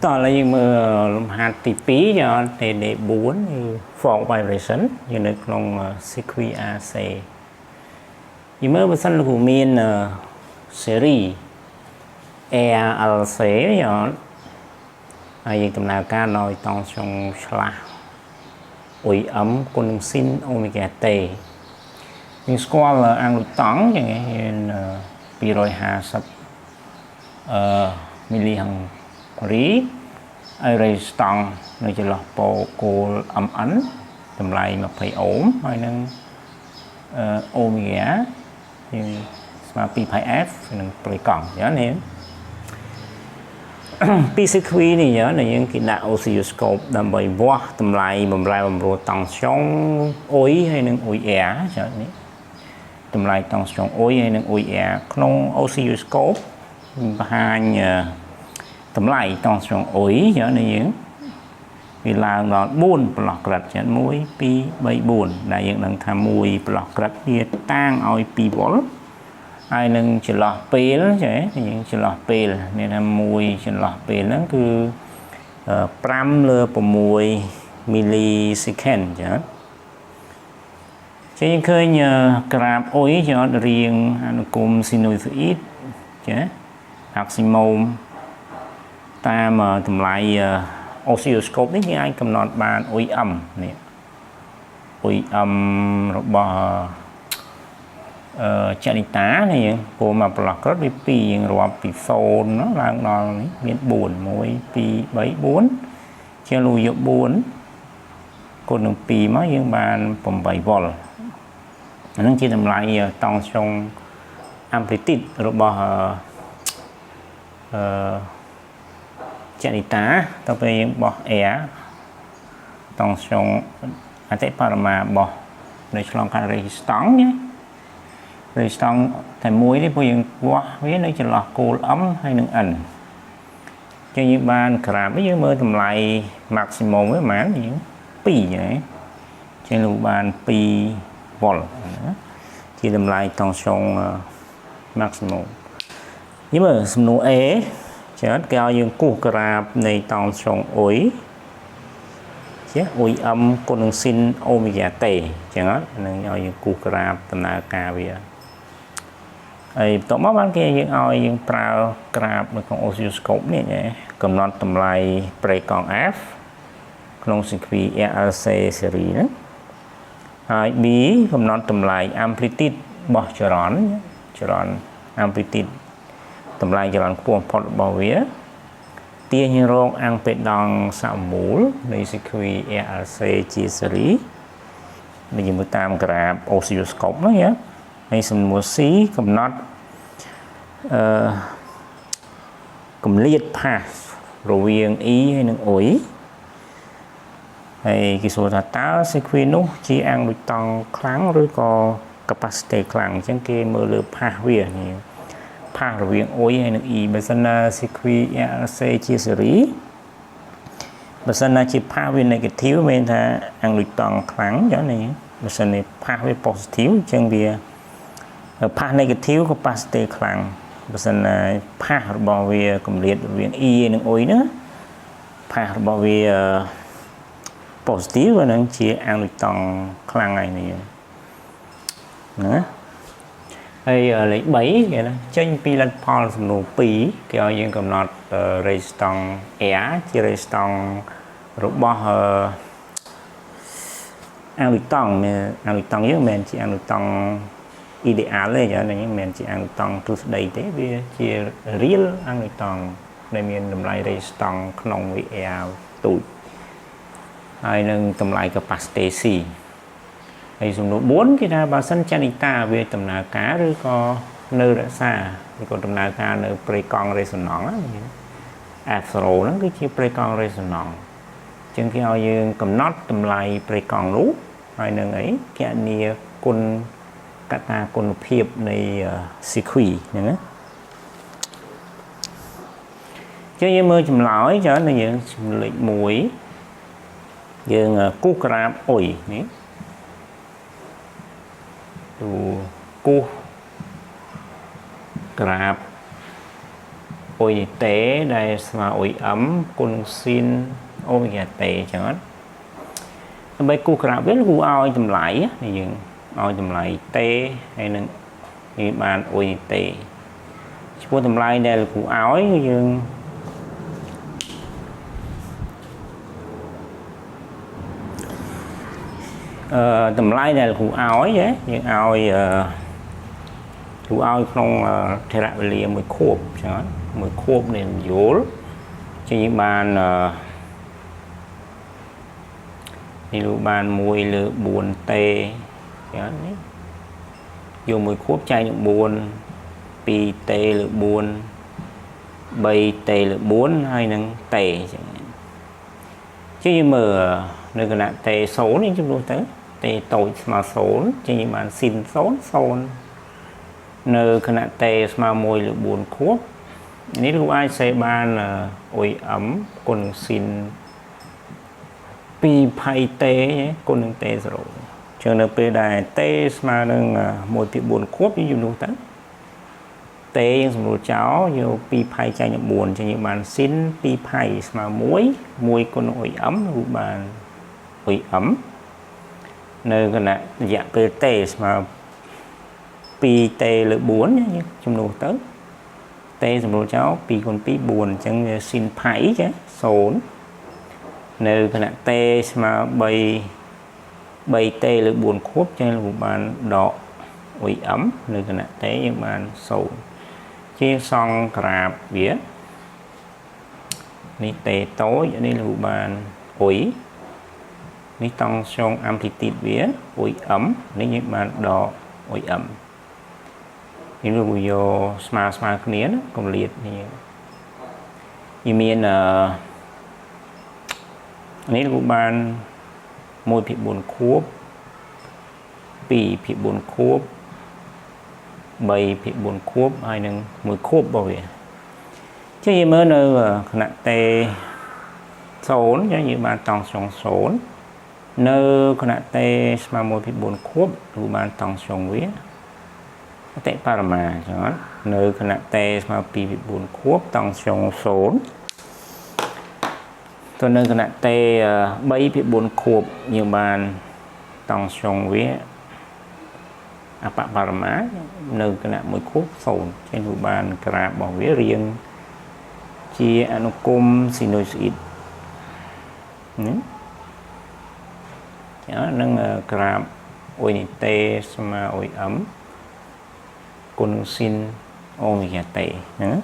តោះឥឡូវយើងមើលលំហាត់ទី2យ៉ាង TD4 គឺ fork vibration យើងនៅក្នុង circuit RC យើងមើលបើសិនលោកគ្រូមាន series RLC យ៉ាងហើយយើងដំណើរការដោយតង់ស្យុងឆ្លាស់ UM គុណនឹង sin omega t យើងស្គាល់អាំងលូតង់យ៉ាងនេះយើង250មីលីហឹងរីហើយរេស្តង់នៅចន្លោះពោគោល MN តម្លៃ20អូមហើយនឹងអូមេហ្គាយើងស្មើ2 pi f នឹងប្រេកង់យ៉ាងនេះពី circuit នេះយ៉ាងយើងគេដាក់ oscilloscope ដើម្បីវាស់តម្លៃបំរែបំរួលតង់ស្យុងអ៊ុយហើយនិងអ៊ុយ air ចានេះតម្លៃតង់ស្យុងអ៊ុយហើយនិងអ៊ុយ air ក្នុង oscilloscope បង្ហាញតម្លៃតង់ស្យុងអ៊ុយយ៉ាងនេះយើងវាឡើងដល់4ប្រឡោះក្រិតចឹង1 2 3 4ដែលយើងដឹងថា1ប្រឡោះក្រិតវាតាងឲ្យ2វ៉ុលហើយនឹងចន្លោះពេលចេះយើងចន្លោះពេលមានថា1ចន្លោះពេលហ្នឹងគឺ5លើ6 millisecond ចាចឹងយើងឃើញក្រាបអ៊ុយចតរៀងអនុគម sinusoid ចា maximum តាមតម្លៃ oscilloscope នេះយើងអាចកំណត់បាន UM នេះ UM របស់អឺចនិតានេះយើងព្រោះមកប្រឡោះក្រិតវា2យើងរាប់ពី0ឡើងដល់នេះមាន4 1 2 3 4ជាលូយក4គុណនឹង2មកយើងបាន8វ៉ុលអាហ្នឹងជាតម្លៃតង់ស្យុង amplitude របស់អឺ ចនិតាទៅពេលយើងបោះ air តង់ស្យុងអតិបរមាបោះនៅឆ្លងកាត់ resistance ណា resistance តែមួយនេះពួកយើងវាស់វានៅចន្លោះគោល M ហើយនិង N ចឹងយើងបានក្រាបនេះយើងមើលតម្លៃ maximum វាប៉ុន្មានយើង2ណាចឹងលោកបាន2 volt ណាជាតម្លៃតង់ស្យុង maximum នេះមើលសំណួរ A ច្រើនគេឲ្យយើងគូសក្រាបនៃតង់ស្យុងអ៊ុយជាអ៊ុយ M គុណនឹង sin omega t ចឹងហ្នឹងឲ្យយើងគូសក្រាបដំណើរការវាហើយបន្ទាប់មកបានគេយើងឲ្យយើងប្រើក្រាបនៅក្នុង oscilloscope នេះកំណត់តម្លៃប្រេកង់ F ក្នុង circuit RLC series ហ្នឹងហើយ B កំណត់តម្លៃ amplitude របស់ចរន្តចរន្ត amplitude តម្លៃចរន្តខ្ពស់បំផុតរបស់វាទាញរងអង្គបេដង់សមមូលនៃ circuit RLC ជា series នេះយើងមើលតាមក្រាប oscilloscope ហ្នឹងណាហើយសំណួរ C កំណត់អឺកម្លៀត phase រវាង E ហើយនិង U ហើយគេសួរថាតើ circuit នោះជាអង្គដូចតង់ខ្លាំងឬក៏ capacity ខ្លាំងអញ្ចឹងគេមើលលើ phase វានេះ phase រវាង U ហើយនិង E បើសិនណា circuit RLC ជា series បើសិនណាជា phase វា negative មានថាអង្គដូចតង់ខ្លាំងចឹងនេះបើសិននេះ phase វា positive អញ្ចឹងវា phase negative capacity ខ្លាំងបើសិនណា phase របស់វាកម្រិតរវាង E និង U ហ្នឹង phase របស់វា positive ហ្នឹងជាអង្គដូចតង់ខ្លាំងហើយនេះណា ហើយលេខ3គេណាចេញពីលទ្ធផលសំណួរ2គេឲ្យយើងកំណត់ resistance R ជា resistance របស់អាលុយតង់អាលុយតង់យើងមិនមែនជាអាលុយតង់ ideal ទេចានេះមិនមែនជាអាលុយតង់ទ្រឹស្ដីទេវាជា real អាលុយតង់ដែលមានតម្លៃ resistance ក្នុង VR ទូចហើយនឹងតម្លៃ capacity C ហើយសំណួរ4គេថាបើសិនចនិតាវាដំណើរការឬក៏នៅរក្សាឬក៏ដំណើរការនៅប្រេកង់ resonance F0 ហ្នឹងគឺជាប្រេកង់ resonance ជាងគេឲ្យយើងកំណត់តម្លៃប្រេកង់នោះហើយនឹងអីគណនាគុណកត្តាគុណភាពនៃ circuit ហ្នឹងណាចឹងយើងមើលចម្លើយច្រើននឹងយើងលេខ1យើងគូសក្រាបអុយនេះទូគូសក្រាប អ៊ុយ t ដែលស្មើអ៊ុយ m គុណ sin oméga t ចឹងអត់ដើម្បីគូសក្រាបវាគូឲ្យតម្លៃនេះយើងឲ្យតម្លៃ t ហើយនឹងនេះបានអ៊ុយ t ចំពោះតម្លៃដែលគ្រូឲ្យយើងអឺតម្លៃដែលគ្រូឲ្យយើងឲ្យអឺគ្រូឲ្យក្នុងថេរវេលាមួយខួបចឹងមួយខួបនៃយល់ជាយើងបានអឺនេះលោកបាន1លើ 4t ចឹងនេះយកមួយខួបចែកនឹង4 2t លើ4 3t លើ4ហើយនឹង t ចឹងជាយើងមើលនៅគណៈ t 0យើងជំនួសទៅ t តូចស្មើ0ជាយើងបាន sin 0 0នៅគណៈ t ស្មើ1លើ4ខួបនេះលោកអាចសេបានអ៊ុយ m គុណ sin 2ផៃ t គុណនឹង t 0ចឹងនៅពេលដែល t ស្មើនឹង1ពី4ខួបយើងជំនួសទៅ t យើងសម្រួលចោលយក2ផៃចែកនឹង4ចឹងយើងបាន sin 2ផៃស្មើ1 1គុណនឹងអ៊ុយ m ឬបានអ៊ុយ m នៅគណៈរយៈពេល t ស្មើ 2t លើ4យើងជំនួសទៅ t សម្រួលចោល2គុណ2 4អញ្ចឹង sin ផៃចា0នៅគណៈ t ស្មើ3 3t លើ4ខួបចឹងលោកបានដកអ៊ុយ m នៅគណៈ t យើងបាន0ជាសង់ក្រាបវានេះ t តូចនេះលោកបានអ៊ុយនេះតង់ស្យុងអាំព្លីទីតវាអ៊ុយ m នេះយើងបានដកអ៊ុយ m នេះលោកយកស្មើស្មើគ្នាណាកម្លៀតនេះយមានអឺនេះលោកបាន1ភាគ4ខួប2ភាគ4ខួប3ភាគ4ខួបហើយនឹង1ខួបរបស់វាចឹងយើងមើលនៅគណៈ t 0ចឹងយើងបានតង់ស្យុង0នៅគណៈ t ស្មើ1ភាគ4ខួបឬបានតង់ស្យុងវាអតិបរមាចឹងនៅគណៈ t ស្មើ2ភាគ4ខួបតង់ស្យុង0ទៅនៅគណៈ t 3ភាគ4ខួបយើងបានតង់ស្យុងវាអបបរមានៅគណៈ1ខួប0ចឹងគឺបានក្រាបរបស់វារៀងជាអនុគមស៊ីនុយស៊ីតណាចានឹងក្រាបអ៊ុយនេះ t ស្មើអ៊ុយ m គុណ sin oméga t ហ្នឹង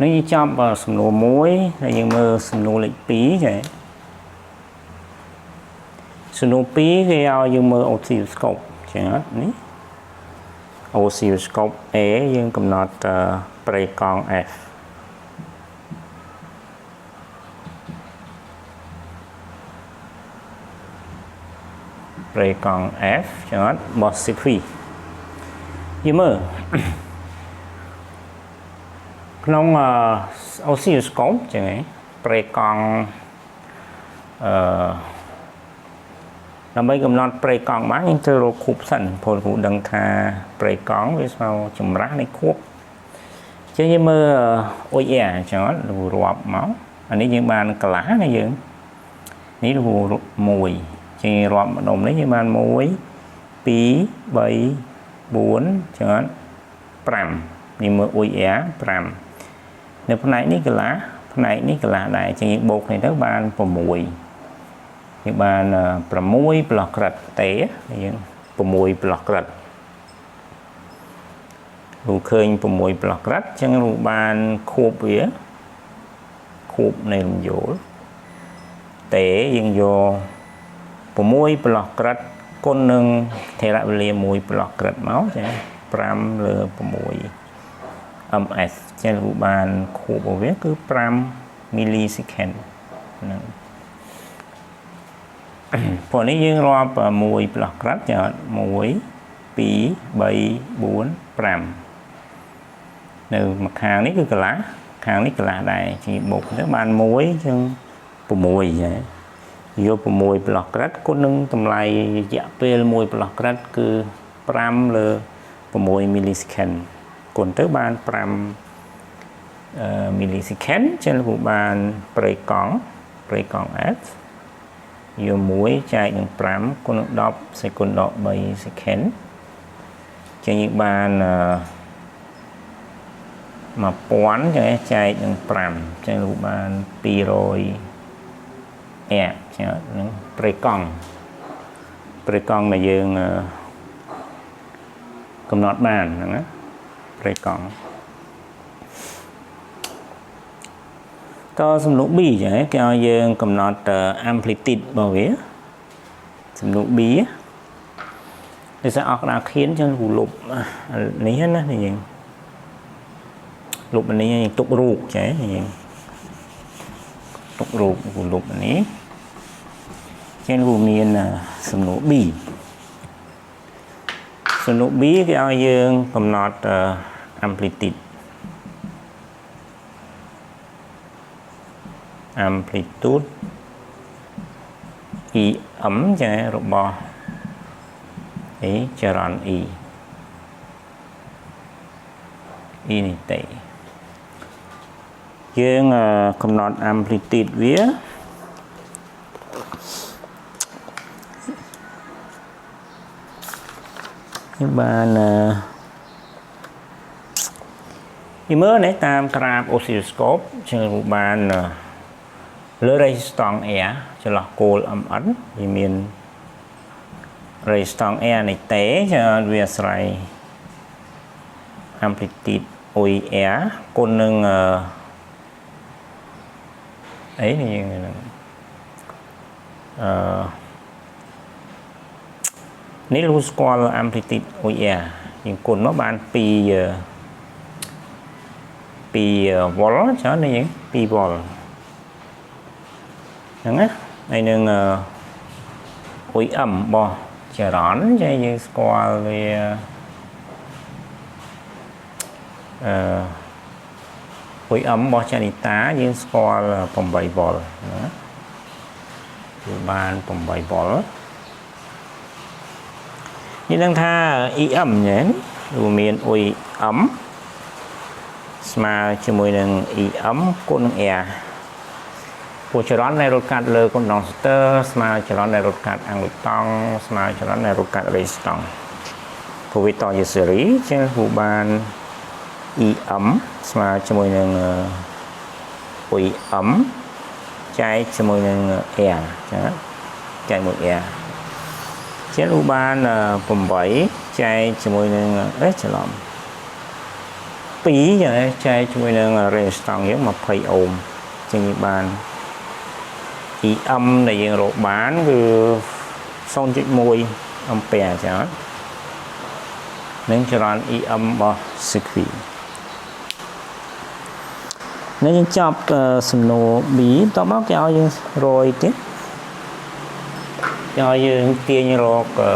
នេះចប់សំណួរមួយហើយយើងមើលសំណួរលេខ2ចាសំណួរ2គេឲ្យយើងមើល oscilloscope ចឹងអត់នេះ oscilloscope A យើងកំណត់ប្រេកង់ F ប្រេកង់ F ចឹងអត់របស់ circuit យើងមើលក្នុង oscilloscope ចឹងឯងប្រេកង់អឺដើម្បីកំណត់ប្រេកង់បានយើងត្រូវរកខួបសិនព្រោះគ្រូដឹងថាប្រេកង់វាស្មើចម្រាស់នៃខួបចឹងយើងមើលអ៊ុយអែអញ្ចឹងរាប់មកអានេះយើងបានកន្លះណាយើងនេះលោក1ចឹងរាប់ម្ដុំនេះយើងបាន1 2 3 4ចឹង5នេះមើលអ៊ុយអែ5នៅផ្នែកនេះកន្លះផ្នែកនេះកន្លះដែរចឹងយើងបូកគ្នាទៅបាន6យើងបាន6ប្លោះក្រិតទេយើង6ប្លោះក្រិតរូឃើញ6ប្លោះក្រិតចឹងរូបានខួបវាខួបនៃរំយោលទេយើងយក6ប្លោះក្រិតគុណនឹងថេរវេលា1ប្លោះក្រិតមកចា5លើ6 ms ចឹងរូបានខួបរបស់វាគឺ5 millisecond ហ្នឹងព្រោះនេះយើងរាប់1ប្លោះក្រិតចា1 2 3 4 5នៅម្ខាងនេះគឺកន្លះខាងនេះកន្លះដែរជាបូកទៅបាន1ជាង6ចាយក6ប្លោះក្រិតគុណនឹងតម្លៃរយៈពេល1ប្លោះក្រិតគឺ5លើ6 millisecond គុណទៅបាន5 millisecond ចឹងលោកបានប្រេកង់ប្រេកង់ F យក1ចែកនឹង5គុណនឹង10សេគុណដក3 second ចឹងយើងបាន1000ចឹងចែកនឹង5ចឹងលោកបាន200អែចឹងនឹងប្រេកង់ប្រេកង់ដែលយើងកំណត់បានហ្នឹងណាប្រេកង់តសំណួរ B ចឹងគេឲ្យយើងកំណត់ amplitude របស់វាសំណួរ B ដោយសារអស់ក្តារខៀនចឹងគូលុបនេះណាយើងលុបនេះយើងទុករូបចេះយើងទុករូបគូលុបនេះចឹងគូមានសំណួរ B សំណួរ B គេឲ្យយើងកំណត់ amplitude amplitude EM ចារបស់អីចរន្ត E E នេះទេយើងកំណត់ amplitude វាយើងបានយមើលនេះតាមក្រាប oscilloscope ជាងបានលើ resistance R ចន្លោះគោល MN វាមាន resistance R នេះទេវាអាស្រ័យ amplitude OR គុណនឹងអីនេះយើងនឹងអឺនេះលោកស្គាល់ amplitude OR យើងគុណមកបាន2 2 volt ច្រើននេះយើង2 volt ហ្នឹងណាហើយនឹង OM របស់ចរន្តចេះយើងស្គាល់វាអឺ OM របស់ចនិតាយើងស្គាល់8 volt ណាគឺបាន8 volt នេះដឹងថា EM ញ៉ែវាមាន OM ស្មើជាមួយនឹង EM គុណនឹង R ព្រោះចរន្តដែលរត់កាត់លើ condensateur ស្មើចរន្តដែលរត់កាត់អាំងលុតង់ស្មើចរន្តដែលរត់កាត់ résistance ព្រោះវាតជាសេរីចឹងគូបាន EM ស្មើជាមួយនឹង EM ចែកជាមួយនឹង R ចាចែកមួយ R ចឹងគូបាន8ចែកជាមួយនឹងអេច្រឡំ2ចឹងចែកជាមួយនឹង resistance យើង20អូមចឹងយើងបាន EM ដែលយើងរកបានគឺ0.1អំពែចឹងនឹងចរន្ត EM របស់ circuit នេះយើងចប់សំណួរ B តមកគេឲ្យយើងរយទៀតគេឲ្យយើងទាញរកអឺ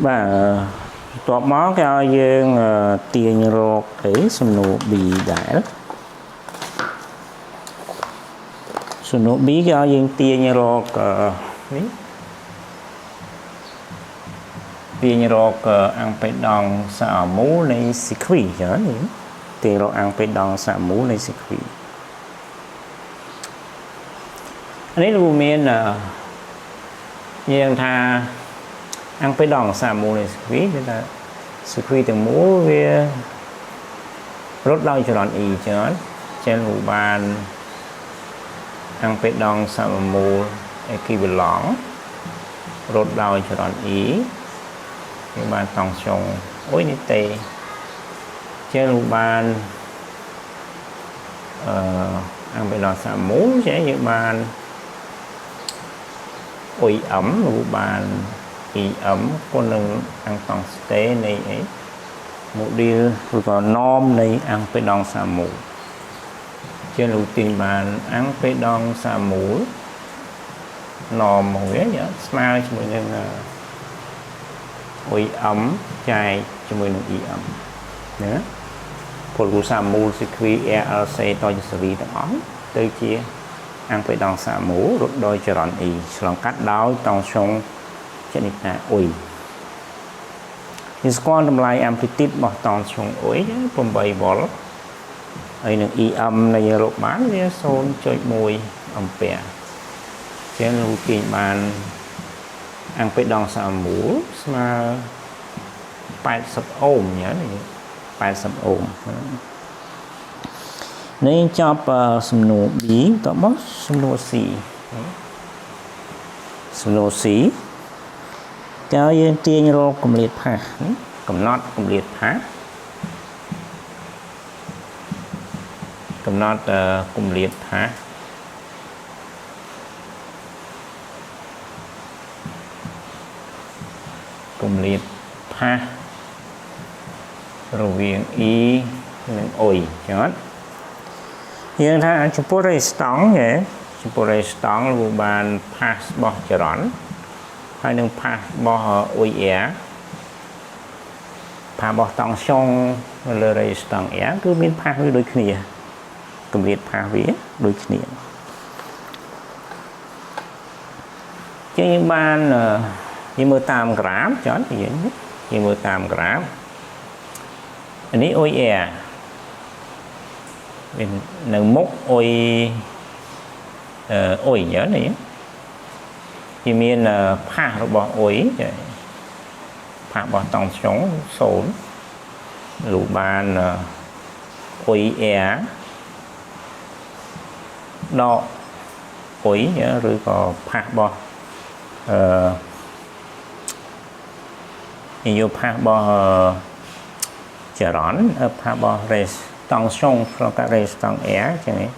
បាទបន្ទាប់មកគេឲ្យយើងទាញរកអីសំណួរ B ដែរសំណួរ B គេឲ្យយើងទាញរកនេះទាញរក impédance សមូលនៃ circuit ចឹងទាញរក impédance សមូលនៃ circuit នេះលោកមានយើងថា impédance សមូលនៃ circuit គឺថា circuit ទាំងមូលវារត់ដោយចរន្ត E ចឹងចឹងលោកបាន impédance សមមូល équivalent រត់ដោយចរន្ត E យើងបាន tension អូយនេះទេចឹងលោកបានអឺ impédance សមមូលចឹងយើងបាន UM លោកបាន EM គុណនឹង intensité នៃអី module ឬក៏ norme នៃ impédance សមូលជាលោកទាញបាន impédance សមូល norme មកវាស្មើជាមួយនឹង UM ចែកជាមួយនឹង EM ណាពលគូសាមូល circuit RLC តជាសេរីទាំងអស់ទៅជា impédance សាមូលរត់ដោយចរន្ត I ឆ្លងកាត់ដោយ tension ចនិតា U យើងស្គាល់តម្លៃ amplitude របស់ tension U 8 V ហើយនឹង EM នៃយើងរកបានវា0.1អំពែជាងលោកទាញបាន impédance សាមូលស្មើ80អូមញ៉ា80អូមនេះចប់សំណួរ B តមកសំណួរ C សំណួរ C តើយើងទាញរកកម្រិតផាសកំណត់កម្រិតផាសកំណត់កម្រិតផាសកម្រិតផាសរវាង E និង U ចឹងអត់យើងថាចំពោះ résistance ហ៎ចំពោះ résistance លោកបាន phase របស់ចរន្តហើយនឹង phase របស់ UR phase របស់ tension លើ résistance R គឺមាន phase វាដូចគ្នាកម្រិត phase វាដូចគ្នាចឹងយើងបានយើងមើលតាមក្រាមចន់យើងមើលតាមក្រាមនេះ UR មាននៅមុខអុយអុយញ៉នេះវាមាន phase របស់ U phase របស់ tension 0លោកបាន UR ដក U ឬក៏ phase របស់អឺយក phase របស់ចរន្ត phase របស់ res tension ក្នុងការ résistance R ចឹងឯង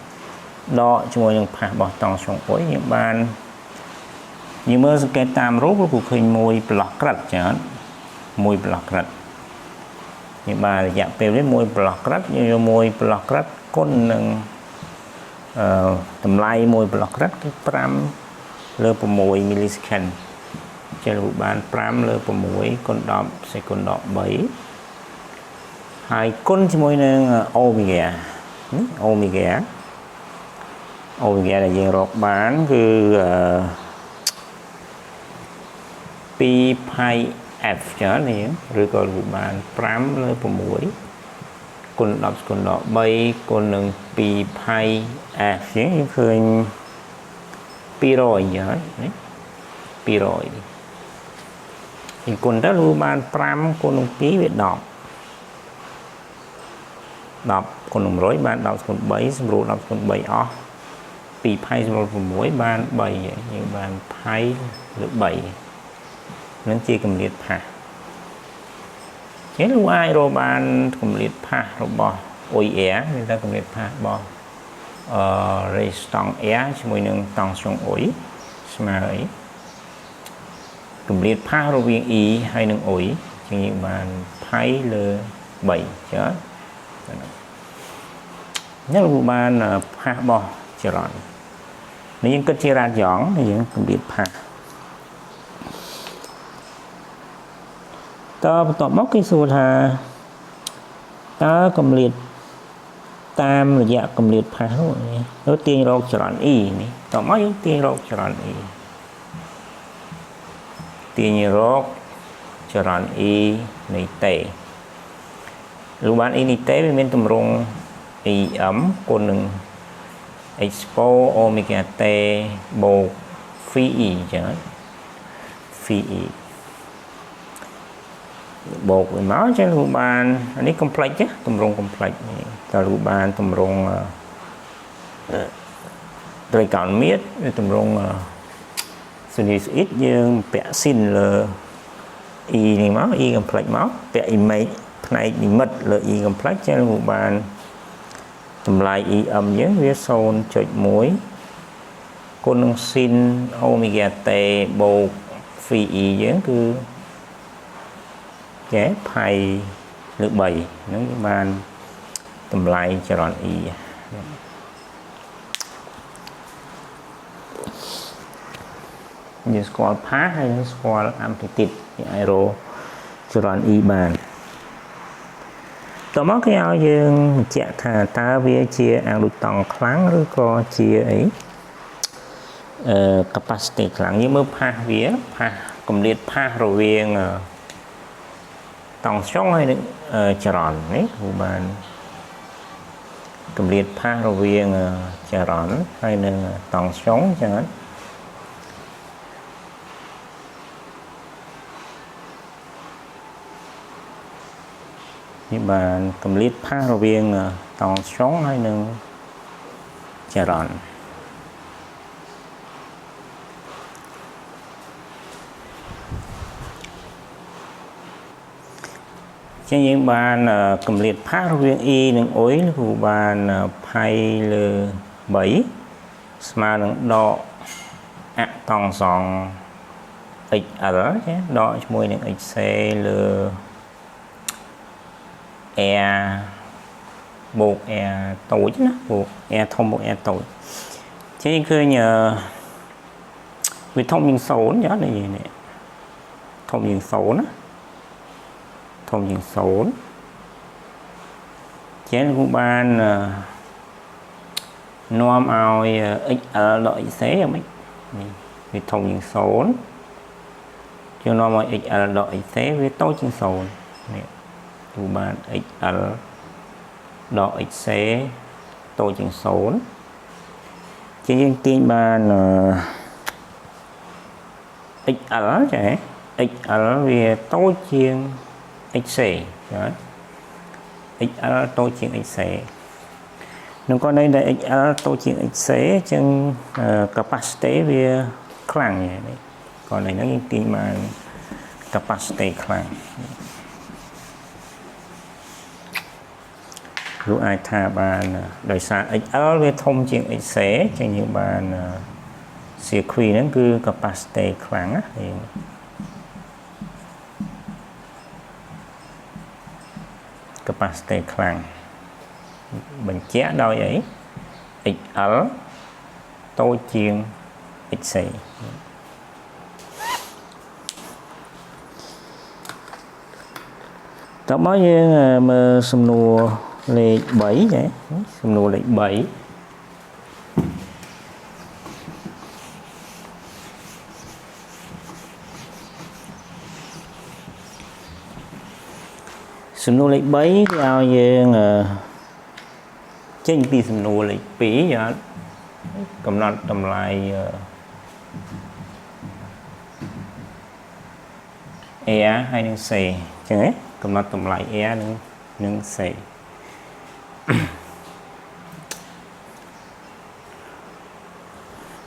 ដកជាមួយនឹង phase របស់ tension U យើងបានយើងមើលសង្កេតតាមរូបគឺឃើញមួយប្លោះក្រិតចឹងមួយប្លោះក្រិតយើងបានរយៈពេលនេះមួយប្លោះក្រិតយើងយកមួយប្លោះក្រិតគុណនឹងអឺតម្លៃមួយប្លោះក្រិតគឺ5លើ6 millisecond ចេះរូបបាន5លើ6គុណ10សេគុណដក3ហើយគុណជាមួយនឹង omega omega omega ដែលយើងរកបានគឺ2 pi f ចឹងនេះឬក៏រូបបាន5លើ6គុណ10គុណដក3គុណនឹង2 pi f ចឹងយើងឃើញ200ចឹងនេះ200យើងគុណទៅរូបបាន5គុណនឹង2វា10 10គុណ100បាន10គុណ3សម្រួល10គុណ3អស់2 pi សម្រួល6បាន3យើងបាន pi លើ3នឹងជាកម្រិត phase ចឹងលោកអាចរកបានកម្រិត phase របស់ UR មានតែកម្រិត phase របស់អឺ résistance R ជាមួយនឹង tension U ស្មើអីកម្រិត phase រវាង E ហើយនិង U ចឹងយើងបាន pi លើ3ចឹងនេះលោកបាន phase របស់ចរន្តនេះយើងគិតជារ៉ាយ៉ង់យើងកម្រិត phase តើបន្ទាប់មកគេសួរថាតើកម្រិតតាមរយៈកម្រិត phase នោះទៅទាញរកចរន្ត E នេះតមកយើងទាញរកចរន្ត E ទាញរកចរន្ត E នៃ T លោកបាន E នៃ T វាមានទម្រង់ EM គុណនឹង expo omega t បូក phi e ចឹង phi e បូកវាមកចឹងលោកបានអានេះ complex ទម្រង់ complex តើលោកបានទម្រង់ត្រីកោណមាត្រឬទម្រង់ sinusoid យើងពាក់ sin លើ e នេះមក e complex មកពាក់ image ផ្នែកនិមិត្តលើ e complex ចឹងលោកបានតម្លៃ EM យើងវា0.1គុណនឹង sin omega t បូក phi e យើងគឺកែ pi លើ3ហ្នឹងបានតម្លៃចរន្ត E យើងស្គាល់ phase ហើយយើងស្គាល់ amplitude យើងអាចរក ចរន្ត E បានតមកគេឲ្យយើងបញ្ជាក់ថាតើវាជាអាំងដូចតង់ខ្លាំងឬក៏ជាអីអឺ capacity ខ្លាំងយើងមើលផាសវាផាសកម្រិតផាសរវាងតង់ស្យុងហើយនឹងចរន្តនេះគ្រូបានកម្រិតផាសរវាងចរន្តហើយនឹងតង់ស្យុងចឹងនេះបានកម្រិតផាសរវាងតង់ស្យុងហើយនឹងចរន្តចឹងយើងបានកម្រិតផាសរវាង E និង U គ្រូបានផៃលើ3ស្មើនឹងដកអតង់សង់ XL ចាដកជាមួយនឹង XC លើ R បូក R តូចណាបូក R ធំបូក R តូចចឹងយើងឃើញវាធំជាង0ចានេះនេះធំជាង0ណាធំជាង0ចឹងគ្រូបាននាំឲ្យ XL ដក XC យ៉ាងម៉េចនេះវាធំជាង0ជាងនាំឲ្យ XL ដក XC វាតូចជាង0នេះគ្រូបាន XL ដក XC តូចជាង0ជាងយើងទាញបាន XL ចា XL វាតូចជាង XC ចា XL តូចជាង XC ក្នុងករណីដែល XL តូចជាង XC អញ្ចឹង capacity វាខ្លាំងនេះករណីហ្នឹងយើងទាញបាន capacity ខ្លាំងលោកអាចថាបានដោយសារ XL វាធំជាង XC អញ្ចឹងយើងបាន circuit ហ្នឹងគឺ capacity ខ្លាំងណាយើង capacity ខ្លាំងបញ្ជាក់ដោយអី XL តូចជាង XC តោះមកយើងមើលសំណួរលេខ3ចាសំណួរលេខ3សំណួរលេខ3គេឲ្យយើងចេញពីសំណួរលេខ2យ៉ាកំណត់តម្លៃ R ហើយនឹង C អញ្ចឹងហ៎កំណត់តម្លៃ R និង C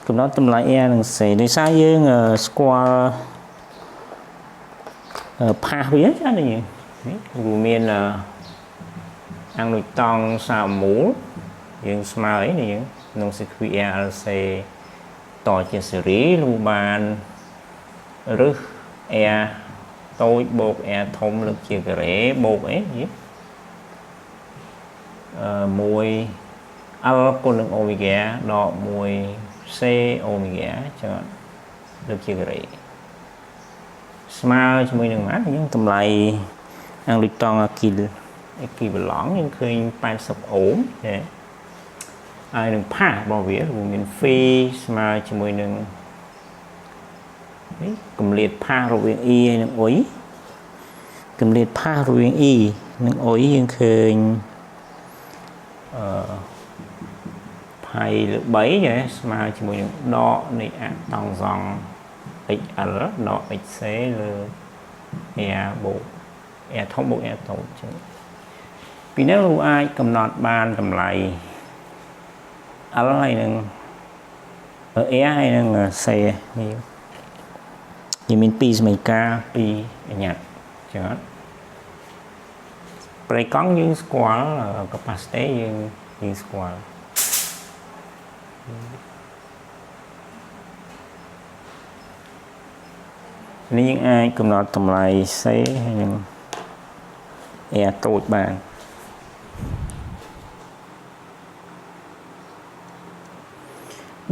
កំណត់តម្លៃ R និង C ដោយសារយើងស្គាល់ផាសវាចានេះនេះវាមានអាំងដូចតង់សាមូលយើងស្មើអីនេះយើងក្នុង circuit RLC តជាសេរីលោកបានរឹស R តូចបូក R ធំលើកជាការ៉េបូកអីនេះអឺ1 L គុណនឹង omega ដក1 C omega ចឹងលើកជាការ៉េស្មើជាមួយនឹងម៉ានយើងតម្លៃអាំងលុយតង់អាគីលអេគីវ៉ាឡង់យើងឃើញ80អូមចាហើយនឹងផាសរបស់វាវាមាន phi ស្មើជាមួយនឹងនេះកម្រិតផាសរវាង E ហើយនិង U កម្រិតផាសរវាង E និង U យើងឃើញអឺផៃលើ3ចាស្មើជាមួយនឹងដកនៃអតង់សង់ XL ដក XC លើ R បូក R ធំបូក R តូចចឹងពីនេះលោកអាចកំណត់បានតម្លៃ L ហើយនឹង R ហើយនឹង C នេះយើងមាន2សមីការ2អញ្ញត្តិចឹងអត់ប្រេកង់យើងស្គាល់ capacity យើងស្គាល់នេះយើងអាចកំណត់តម្លៃ C ហើយនឹង R តូចបាន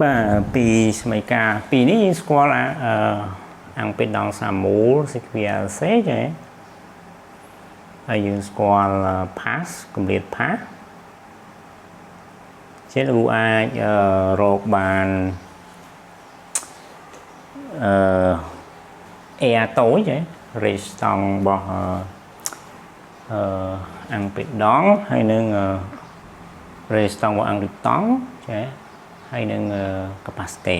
បាទពីសមីការពីនេះយើងស្គាល់អាអង្គពេដង់សាមូល CQLC ចា ហើយយើងស្គាល់ pass កម្រិត pass ជាលោកអាចរកបានអឺ R តូច résistance របស់អឺ impédance ហើយនឹង résistance របស់ inductance ចាហើយនឹង capacité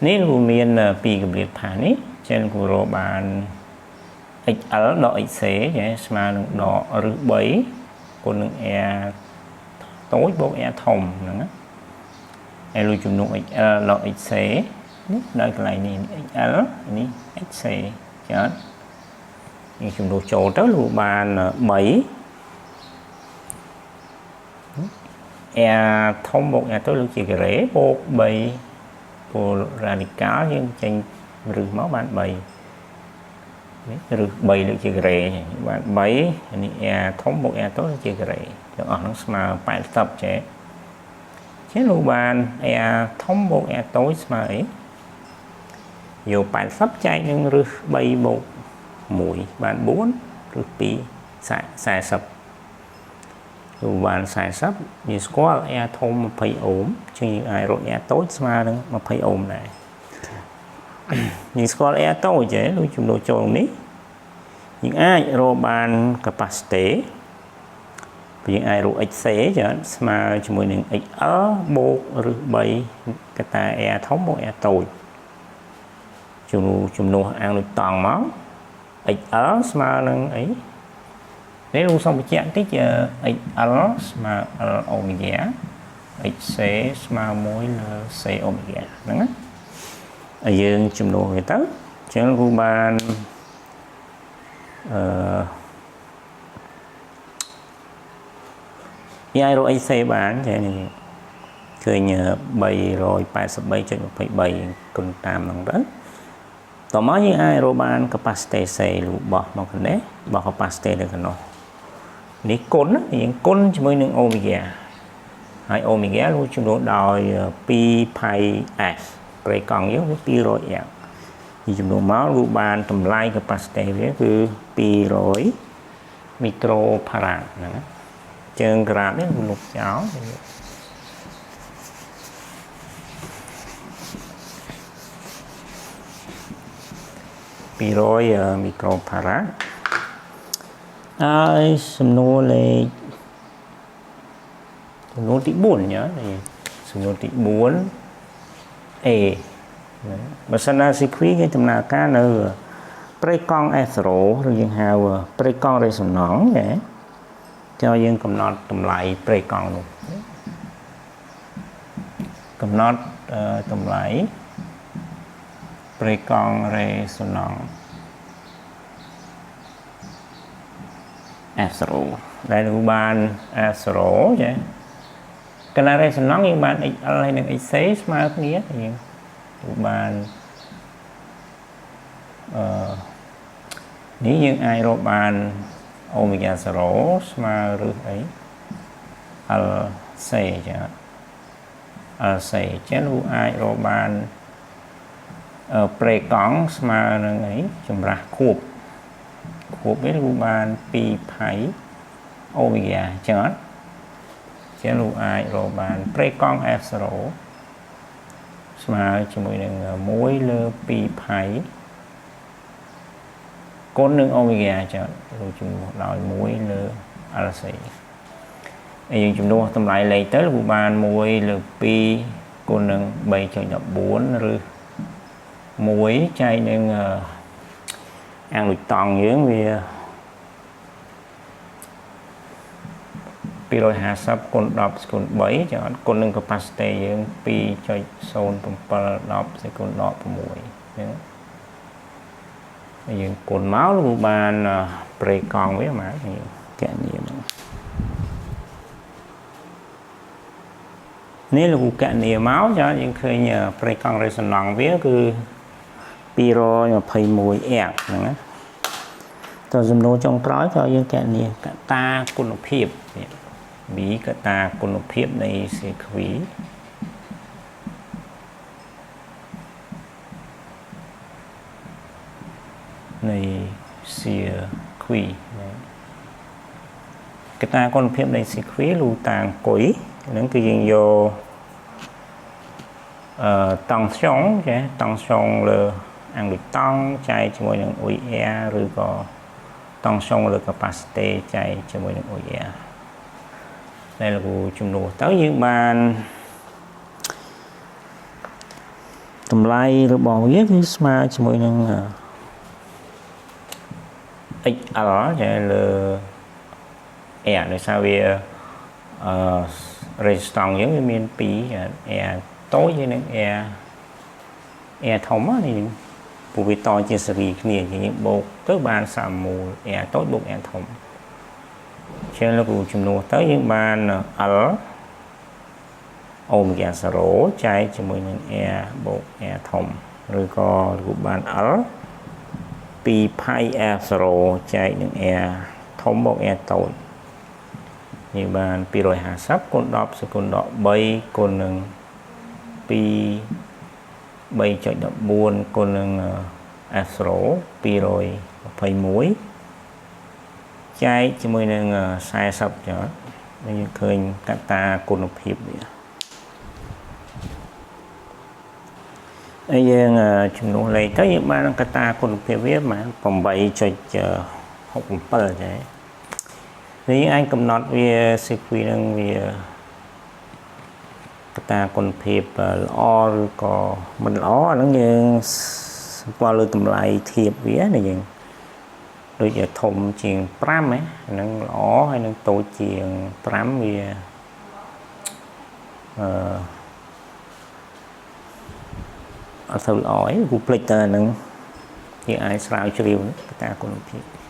នេះលោកមានពីរកម្រិត passe នេះចឹងគូរកបាន XL ដក XC ចាស្មើនឹងដកឫស3គុណនឹង R តូចបូក R ធំហ្នឹងណាហើយលុយជំនួស XL ដក XC នេះដល់កន្លែងនេះ XL នេះ XC ចានេះជំនួសចូលទៅលោកបាន3 R ធំបូក R តូចលោកជាការ៉េបូក3ពល radical យើងចេញរឹសមកបាន3នេះរឹស3លើកជាការ៉េបាន3នេះ R ធំបូក R តូចជាការ៉េទាំងអស់ហ្នឹងស្មើ80ចេះចេះលោកបាន R ធំបូក R តូចស្មើអីយក80ចែកនឹងរឹស3បូក1បាន4ឬ2 40លោកបាន40យើងស្គាល់ R ធំ20អូមជាងយើងអាចរក R តូចស្មើនឹង20អូមដែរយើងស្គាល់ R តូចទេលោកជំនួសចូលនេះយើងអាចរកបាន capacité យើងអាចរក XC ចាស្មើជាមួយនឹង XL បូកឬ3កតា R ធំបូក R តូចជំនួសអាំងដូចតង់មក XL ស្មើនឹងអីនេះលោកសូមបញ្ជាក់បន្តិច XL ស្មើ L omega XC ស្មើ1លើ C omega ហ្នឹងណាហើយយើងជំនួសវាទៅអញ្ចឹងគ្រូបានអឺយាយរក XC បានចេះនេះឃើញ383.23គុណតាមហ្នឹងទៅតមកយើងអាចរកបាន capacity C លូបោះមកខាងនេះបោះ capacity នៅខាងនោះនេះគុណយើងគុណជាមួយនឹង omega ហើយ omega លូចំនួនដោយ2 pi s ប្រេកង់យើងវា200 A នេះចំនួនមកលូបានតម្លៃ capacity វាគឺ200 microfarad ហ្នឹងណាជើងក្រាបនេះលុបចោល200 microfarad ហើយសំណួរលេខសំណួរទី4ញ៉ាសំណួរទី4 A បើសិនណា circuit គេដំណើរការនៅប្រេកង់ S0 ឬយើងហៅប្រេកង់រេសំណង់ចាចូលយើងកំណត់តម្លៃប្រេកង់នោះកំណត់តម្លៃប្រេកង់រេសំណង់ S0 ដែលលោកបាន S0 ចាកណ្ដាលរេសំណង់យើងបាន XL ហើយនិង XC ស្មើគ្នាយើងលោកបានអឺនេះយើងអាចរកបាន omega 0ស្មើឬអី LC ចា LC ចឹងលោកអាចរកបានប្រេកង់ស្មើនឹងអីចម្រាស់ខួបខួបវាលោកបាន2ផៃ omega ចឹងអត់ចឹងលោកអាចរកបានប្រេកង់ F0 ស្មើជាមួយនឹង1លើ2ផៃគុណនឹង omega ចឹងលោកជំនួសដោយ1លើ LC ហើយយើងជំនួសតម្លៃលេខទៅលោកបាន1លើ2គុណនឹង3.14ឬ1ចែកនឹងអាំងលុយតង់យើងវា250គុណ10គុណ3ចឹងអត់គុណនឹង capacity យើង2.07 10គុណដក6ចឹងយើងគុណមកលោកបានប្រេកង់វាមកកណនីមកនេះលោកកណនីមកចាយើងឃើញប្រេកង់រេសំណង់វាគឺ221 A ហ្នឹងណាតើសំណួរចុងក្រោយក៏យើងកណនីកតាគុណភាពនេះ B កតាគុណភាពនៃ circuit នៃ circuit កត្តាគុណភាពនៃ circuit លូតាងគុយហ្នឹងគឺយើងយកអឺតង់ស្យុងចាតង់ស្យុងលើinductance ចែកជាមួយនឹង UR ឬក៏ tension លើ capacité ចែកជាមួយនឹង UR ដែលលោកជំនួសទៅយើងបានតម្លៃរបស់វាគឺស្មើជាមួយនឹង XL ចាលើ R ដោយសារវាអឺ resistance យើងវាមាន2 R តូចហើយនិង R R ធំនេះព្រោះវាតជាសេរីគ្នាយើងបូកទៅបានសាមូល R តូចបូក R ធំជាងលោកគ្រូជំនួសទៅយើងបាន L oméga 0ចែកជាមួយនឹង R បូក R ធំឬក៏លោកបាន L 2 pi R0 ចែកនឹង R ធំបូក R តូចយើងបាន250គុណ10សេគុណដក3គុណនឹង2 3.14គុណនឹង F0 221ចែកជាមួយនឹង40ចុះយើងឃើញកត្តាគុណភាពវាហើយយើងចំនួនលេខទៅយើងបានកត្តាគុណភាពវាប្រហែល8.67ចានេះយើងអាចកំណត់វា circuit នឹងវាកត្តាគុណភាពល្អឬក៏មិនល្អអាហ្នឹងយើងសម្គាល់លើតម្លៃធៀបវាណាយើងដូចជាធំជាង5ហ៎អាហ្នឹងល្អហើយនឹងតូចជាង5វាអឺអត់សូវល្អអីគូភ្លេចទៅអាហ្នឹងយើងអាចស្រាវជ្រាវកត្តាគុណភាព។